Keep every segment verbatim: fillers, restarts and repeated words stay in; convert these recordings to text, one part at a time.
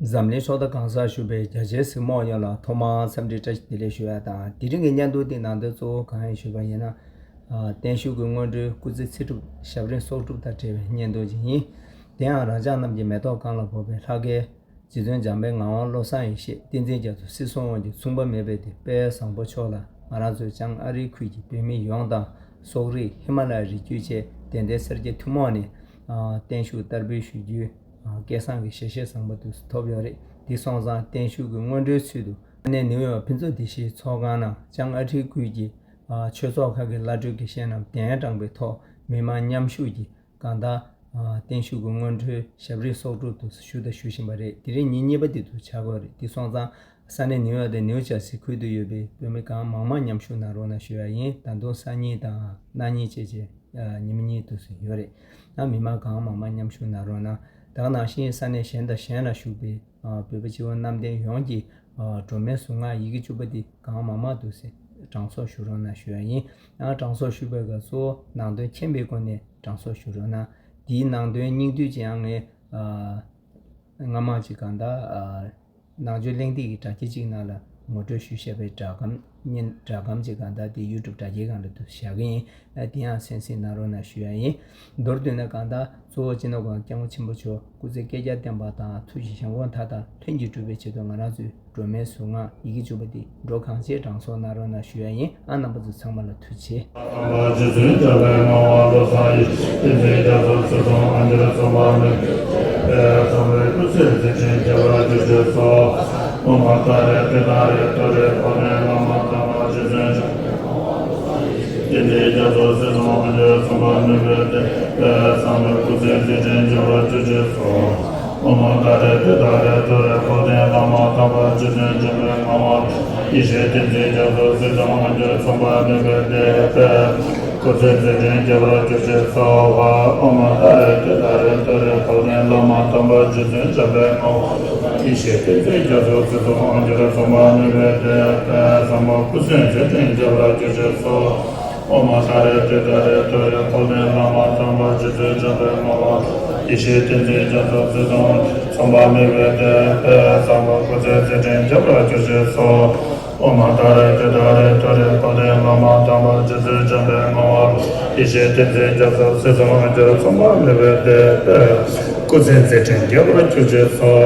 འཛམ་གླིང་ཕྱོགས་མཐའ་གང་སར་བཞུགས་པའི་རྒྱ་ཆེའི་གཟིགས་མོ་བ་ཡོངས་ལ་ཐོག་མར་འཚམས་འདྲི་བཀྲ་ཤིས་བདེ་ལེགས་ཞུ་ཡ་དང་། དེ་རིང་གི་བརྙན་ཐུང་འདི་ནང་དོན་གཙོ་བོ་གང་ཡིན་ཞུས་པ་ཡིན་ན། ཨ། བརྟན་བཞུགས་ཀྱི་སྔོན་འགྲོའི་སྐུ་ཚེ་ཚེ་སྒྲུབ་ཞབས་རིམ་གསོག་སྒྲུབ་དང་འབྲེལ་བའི་བརྙན་ཐུང་ཅིག་ཡིན། དེ་ཡང་རང་ཅག་རྣམས་ཀྱི་མེ་ཏོག་གང་ལ་ཕོག་པའི་ལྷ་སྐལ། རྗེ་བཙུན་འཇམ་དཔལ་ངག་དབང་བློ་བཟང་ཡེ་ཤེས་བསྟན་འཛིན་རྒྱ་མཚོ་སྲིད་གསུམ་དབང་སྒྱུར་མཚུངས་པ་མེད་པའི་དེད་དཔལ་བཟང་པོ་མཆོག་ལ་ང་རང་ཚོའི་བྱང་ཨ་རིའི་ཁུལ་གྱི་བོད་མི་ཡོངས་དང་། སོག་རིགས་ཧི་མ་ལ་ཡའི་རི་རྒྱུད་བཅས་དད་ལྡན་སེར་སྐྱ་ཐུན་མོང་ནས། ཨ། བརྟན་བཞུགས་བསྟར་འབུལ་ཞུ་རྒྱུའི། ཨ། སྐལ་བཟང་གི་ཞལ་བཞེས་བཟང་པོ་དུ་ཐོབ་ཡོད་རེད། དེ་སོང་ཙང་བརྟན་བཞུགས་ཀྱི་སྔོན་འགྲོའི་ཚུལ་དུ་ས་གནས་ནིའུ་ཡོག་ཕུན་ཚོགས་བདེ་སྐྱིད་ཚོགས་ཁང་ནང་བྱང་ཨ་རིའི་ཁུལ་གྱི། ཨ། ཆོས་ཚོགས་ཁག་གི་བླ་སྤྲུལ་དགེ་བཤེས་རྣམས་གདན་དྲངས་པའི་ཐོག་མི་མང་མཉམ་ཞུགས་ཀྱིས། གང་ལྟར། ཨ། བརྟན་བཞུགས་ཀྱི་སྔོན་འགྲོའི་ཞབས་རིམ་གསོག་སྒྲུབ་དུ་ཞུ་དང་ཞུ་བཞིན་པ་རེད། དེ་རིང་ཉིན་གཉིས་པ་དེ་དུ་བྱ་དགོས་རེད། དེ་སོང་ཙང་ས་གནས་ནིའུ་ཡོག་དང་ནིའུ་ཇར་སི་ཁུལ་དུ་ཡོད་པའི་བོད་མི་གང་མང་མང་མཉམ་ཞུགས་གནང་རོགས་གནང་ཞུ་ཡ་ཡིན། ད་དུང་སང་ཉིན་དང་གནངས་ཉིན་བཅས་ཀྱི། ཨ། ཉིན་མ་གཉིས་དུ་ཡོད་རེད། ཨ། མི་མང་གང་མང་མང་མཉམ་ཞུགས་གནང་རོགས་གནང་། ད་ག་ནང་བཞིན་ས་གནས་གཞན་དང་གཞན་ལ་བཞུགས་པའི། ཨ། བོད་པ་སྤྱི་བོ་གནམ་བསྟན་ཡོངས་ཀྱི། ཨ། སྒྲོལ་མའི་གཟུངས་སྔགས་ཡི་གེ་བཅུ་པ་འདི་གང་མང་མང་དུ་གྲངས་གསོག་ཞུ་རོགས་གནང་ཞུ་ཡ་ཡིན། ཡང་གྲངས་གསོག་ཞུ་བའི་སྐབས་སུ་ནང་དོན་མཁྱེན་པའི་སྒོ་ནས་གྲངས་གསོག་ཞུ་རོགས་གནང་། འདིའི་ནང་དོན་སྙིང་བསྡུས་ཅིག་ཡང་ངས། ཨ། སྔ་མ་ཅིག་གང་ལྟར། ཨ། ནང་ཆོས་གླེང་སྟེགས་ཀྱི་དྲ་རྒྱ་གཅིག་ནང་ལ་ངོ་སྤྲོད་ཞུས་བཞག་པའི་སྒྲ་སྒམ་བརྙན། སྒྲ་སྒམ་ཅིག་གང་ལྟར་དེ་ཡུ་ཊུབ་དྲ་རྒྱའི་སྒང་ལ་དུ་བཞག་གི་ཡིན། ཨ། དེ་ཡང་གསན་གཟིགས་གནང་རོགས་གནང་ཞུ་ཡ་ཡིན། མདོར་བསྡུས་ན་གང་ལྟར་གཙོ་བོ་སྤྱི་ནོར་༸གོང་ས་༸སྐྱབས་མགོན་ཆེན་པོ་མཆོག་སྐུ་ཚེ་བསྐལ་བརྒྱར་བརྟན་པ་དང་ཐུགས་རྗེ་གཞལ་མགོན་མཐའ་དག་ལྷུན་གྱིས་གྲུབ་པའི་ཆེད་དུ་ང་རང་ཚོའི་སྒྲོལ་མའི་གཟུངས་སྔགས་ཡི་གེ་བཅུ་པ་འདི་འགྲོ་གང་ཆེ་གྲངས་གསོག་གནང་རོགས་གནང་ཞུ་ཡ་ཡིན། ཨ། རྣམ་པ་ཚོ་ཚང་མ་ལ་ཐུགས་རྗེ་ཆེ། དམ་པ་རྗེ་བཙུན་འཇམ་དཔལ་ངག་དབང་བློ་བཟང་ཡེ་ཤེས་བསྟན་འཛིན་རྒྱ་མཚོ་སྲིད་གསུམ་དབང་སྒྱུར་མཚུངས་པ་མེད་པའི་དཔལ་བཟང་པོའི་སྐུ་ཚེ་མཛད་འཕྲིན་རྒྱས་པར་གྱུར་ཅིག་གསོལ། ཨོཾ་ཏཱ་རེ་ཏུཏྟཱ་རེ་ཏུ་རེ་ཕབ་ལྡན་བླ་མ་དམ་པ་རྗེ་བཙུན་འཇམ་དཔལ་ངག་དབང་བློ་བཟང་ཡེ་ཤེས་བསྟན་འཛིན་རྒྱ་མཚོ་སྲིད་གསུམ་དབང་སྒྱུར་མཚུངས་པ་མེད་པའི་དཔལ་བཟང་པོའི་སྐུ་ཚེ་མཛད་འཕྲིན་རྒྱས་པར་གྱུར་ཅིག་གསོལ། ཨོཾ་ཏཱ་རེ་ཏུཏྟཱ་རེ་ཏུ་རེ་ཕབ་ལྡན་བླ་མ་དམ་པ་རྗེ་བཙུན་འཇམ་དཔལ་ངག་དབང་ཡེ་ཤེས་བསྟན་འཛིན་རྒྱ་མཚོ་སྲིད་གསུམ་དབང་སྒྱུར་མཚུངས་པ་མེད་པའི་དཔལ་སྐུ་ཚེ་མཛད་འཕྲིན་རྒྱས་པར་གྱུར་ཅིག་གསོལ། ཨོཾ་ཏཱ་རེ་ཏུཏྟཱ་རེ་ཏུ་རེ་ཕབ་ལྡན་བླ་མ་དམ་པ་རྗེ་བཙུན་འཇམ་དཔལ་ངག་དབང་ཡེ་ཤེས་བསྟན་འཛིན་རྒྱ་མཚོ་སྲིད་གསུམ་དབང་སྒྱུར་མཚུངས་པ་མེད་པའི་དཔལ་བཟང་པོའི་སྐུ་ཚེ་མཛད་འཕྲིན་རྒྱས་པར་གྱུར་ཅིག་གསོལ།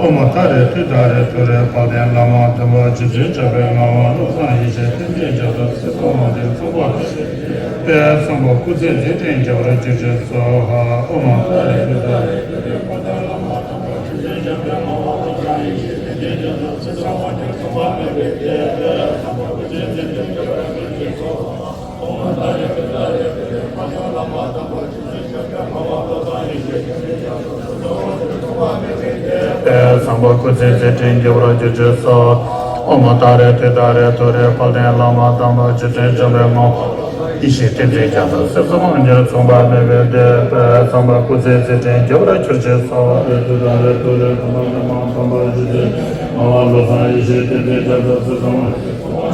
ཨོཾ་ཏཱ་རེ་ཏུཏྟཱ་རེ་ཏུ་རེ་ཕབ་ལྡན་བླ་མ་དམ་པ་རྗེ་བཙུན་འཇམ་དཔལ་ངག་དབང་ཡེ་ཤེས་བསྟན་འཛིན་རྒྱ་མཚོ་སྲིད་གསུམ་དབང་སྒྱུར་མཚུངས་པ་མེད་པའི་དཔལ་བཟང་པོའི་སྐུ་ཚེ་མཛད་འཕྲིན་རྒྱས་པར་གྱུར་ཅིག་གསོལ། ཨོཾ་ཏཱ་རེ་ཏུཏྟཱ་རེ་ཏུ་རེ་ཕབ་ལྡན་བླ་མ་དམ་པ་རྗེ་བཙུན་འཇམ་དཔལ་ངག་དབང་ཡེ་ཤེས་བསྟན་འཛིན་རྒྱ་མཚོ་སྲིད་གསུམ་དབང་སྒྱུར་མཚུངས་པ་མེད་པའི་དཔལ་སྐུ་ཚེ་མཛད་འཕྲིན་རྒྱས་པར་གྱུར་ཅིག་གསོལ། ཨོཾ་ཏཱ་རེ་ཏུཏྟཱ་རེ་ཏུ་རེ་ཕབ་ལྡན་བླ་མ་དམ་པ་རྗེ་བཙུན་འཇམ་དཔལ་ངག་དབང་བློ་བཟང་ཡེ་ཤེས་བསྟན་འཛིན་རྒྱ་མཚོ་སྲིད་གསུམ་དབང་སྒྱུར་མཚུངས་པ་དཔལ་བཟང་པོའི་སྐུ་ཚེ་མཛད་འཕྲིན་རྒྱས་པར་གྱུར་ཅིག་གསོལ། ཨོཾ་ཏཱ་རེ་ཏུཏྟཱ་རེ་ཏུ་རེ་ཕབ་ལྡན་བླ་མ་དམ་པ་རྗེ་བཙུན་འཇམ་དཔལ་ངག་དབང་བློ་བཟང་ཡེ་ཤེས་བསྟན་འཛིན་རྒྱ་མཚོ་སྲིད་གསུམ་དབང་སྒྱུར་མཚུངས་པ་མེད་པའི་དཔལ་བཟང་པོའི་སྐུ་ཚེ་མཛད་འཕྲིན་རྒྱས་པར་གྱུར་ཅིག་གསོལ། དཔལ་བཟང་པོའི་སྐུ་ཚེ་མཛད་འཕྲིན་རྒྱས་པར་གྱུར་ཅིག་གསོལ། ཨོཾ་ཏཱ་རེ་ཏུཏྟཱ་རེ་ཏུ་རེ་ཕབ་ལྡན་བླ་མ་དམ་པ་རྗེ་བཙུན་འཇམ་དཔལ་ངག་དབང་ཡེ་ཤེས་བསྟན་འཛིན་རྒྱ་མཚོ་སྲིད་གསུམ་དབང་སྒྱུར་མཚུངས་པ་མེད་པའི་དཔལ་བཟང་པོའི་སྐུ་ཚེ་མཛད་འཕྲིན་རྒྱས་པར་གྱུར་ཅིག་གསོལ། ཏུཏྟཱ་རེ་ཏུ་རེ་ཕབ་ལྡན་བླ་མ་དམ་པ་རྗེ་བཙུན་ངག་དབང་བློ་བཟང་ཡེ་ཤེས་བསྟན་འཛིན་རྒྱ་མཚོ་སྲིད་གསུམ་དབང་སྒྱུར་མཚུངས་པ་མེད་པའི་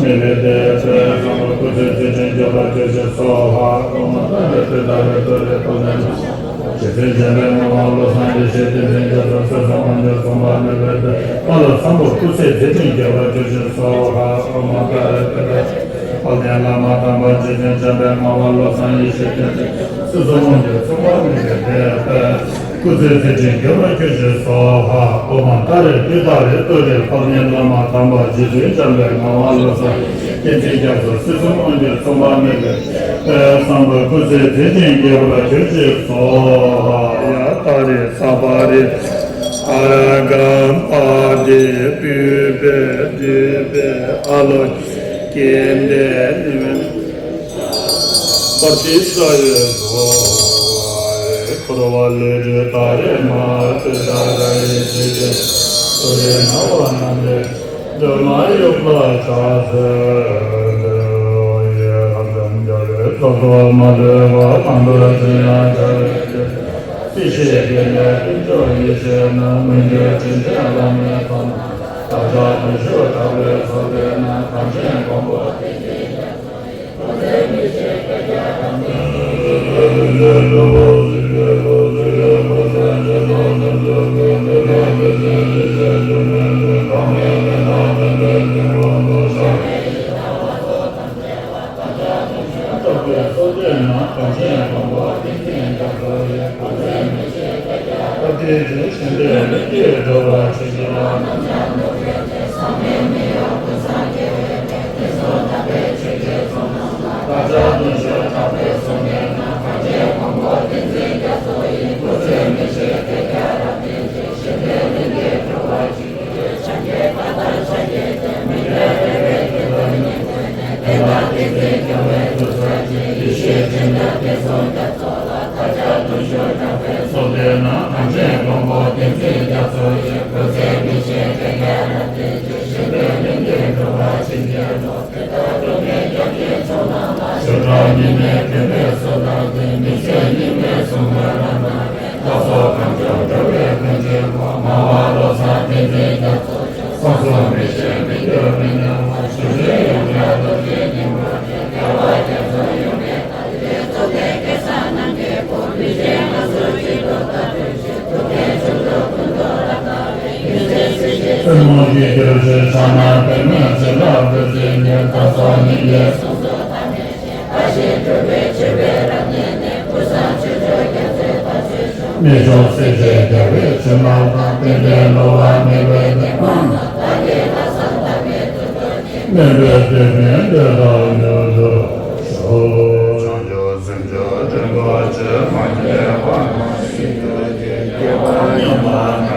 དཔལ་བཟང་པོའི་སྐུ་ཚེ་མཛད་འཕྲིན་རྒྱས་པར་གྱུར་ཅིག་གསོལ། ཨོཾ་ཏཱ་རེ་ཏུཏྟཱ་རེ་ཏུ་རེ་ཕབ་ལྡན་རྗེ་བཙུན་འཇམ་དཔལ་ངག་དབང་བློ་བཟང་ཡེ་ཤེས་བསྟན་འཛིན་རྒྱ་མཚོ་སྲིད་གསུམ་དབང་སྒྱུར་མཚུངས་པ་མེད་པའི་དཔལ་བཟང་པོའི་སྐུ་ཚེ་མཛད་འཕྲིན་རྒྱས་པར་གྱུར་ཅིག་གསོལ། ཨོཾ་ཏཱ་རེ་ཏུཏྟཱ་རེ་ཕབ་ལྡན་བླ་མ་དམ་པ་རྗེ་བཙུན་འཇམ་དཔལ་ངག་དབང་བློ་བཟང་ཡེ་ཤེས་བསྟན་འཛིན་སྲིད་གསུམ་དབང་སྒྱུར་མཚུངས་པ་མེད་པའི་དཔལ་སྐུ་ཚེ་མཛད་འཕྲིན་རྒྱས་པར་གྱུར་ཅིག་གསོལ། ཨོཾ་ཏཱ་རེ་ཏུཏྟཱ་རེ་ཏུ་རེ་ཕབ་ལྡན་བླ་མ་དམ་པ་རྗེ་བཙུན་འཇམ་དཔལ་ངག་དབང་བློ་བཟང་བསྟན་འཛིན་རྒྱ་མཚོ་སྲིད་གསུམ་དབང་སྒྱུར་མཚུངས་པ་མེད་པའི་དཔལ་བཟང་པོའི་སྐུ་ཚེ་མཛད་འཕྲིན་རྒྱས་པར་གྱུར་ཅིག་གསོལ། ཡ་ཏཱ་རེ་ས་པ་རེ། ཨ་ར་ག་པ་དེ་པུ་པེ་དུ་པེ་ཨ་ལོ་ཀེ་འདྲེ་ནི་མེ། པ་ཏི་ས་ཡེ་བྷོ་ཧེ། འཁོར་བ་ལས་སྒྲོལ་ཏཱ་རེ་མ། ཏུཏྟཱ་རེ་ཏུ་རེ་ཏུ་རེ་སྣང་བ་རྣམས་ལས། སྒྲོལ་མ་གཡོ་བ་ཕྱག་འཚལ་ཏེ། ཡི་དམ་དབྱངས་འཆང་ལས་ཚོགས་རྫོགས་མ་ལུས་པ། གང་འདུལ་ཚུལ་ཡང་འཆར་བའི་ཕྱིར། སྲིད་ཞིའི་དཀྱིལ་ནས་ཀུན་འབྱུང་ཡེ་ཤེས་རྣམས། མི་འགྱུར་དྲིན་ཅན་བླ་མའི་ཚོགས་རྣམས། བདག་ཅག་བརྟུལ་ཞུགས་དག་པའི་ཚོགས་དེ་རྣམས། གང་ཕྱིར་མགོན་པོ་བསྟེན་ཅིང་སྐྱབས་སུ་མཆི། པདྨོ་གི་རྒྱལ་སྲས་ཕྱག་ན་པདྨོའི་ཚལ་ལ་བོད་ཟས་ནས་ད་སོ་ནི་ལས། མི་མཆོག་སྲས་བཅས་རྒྱལ་བའི་ཕྱི་ནང་དང་། བསྟན་པའི་བསླུ་བ་མེད་པའི་བདེན་དཔང་། སྨོན་པའི་དེད་དཔོན་བདེ་དང་མྱུར་དུ་ཤོག། བྱང་ཆུབ་སེམས་མཆོག་དྲན་པ་ཆེ། མ་སྐྱེས་པ་རྣམས་ཤིན་ཏུ་སྐྱེ། སྐྱེས་པ་ཉམས་པ་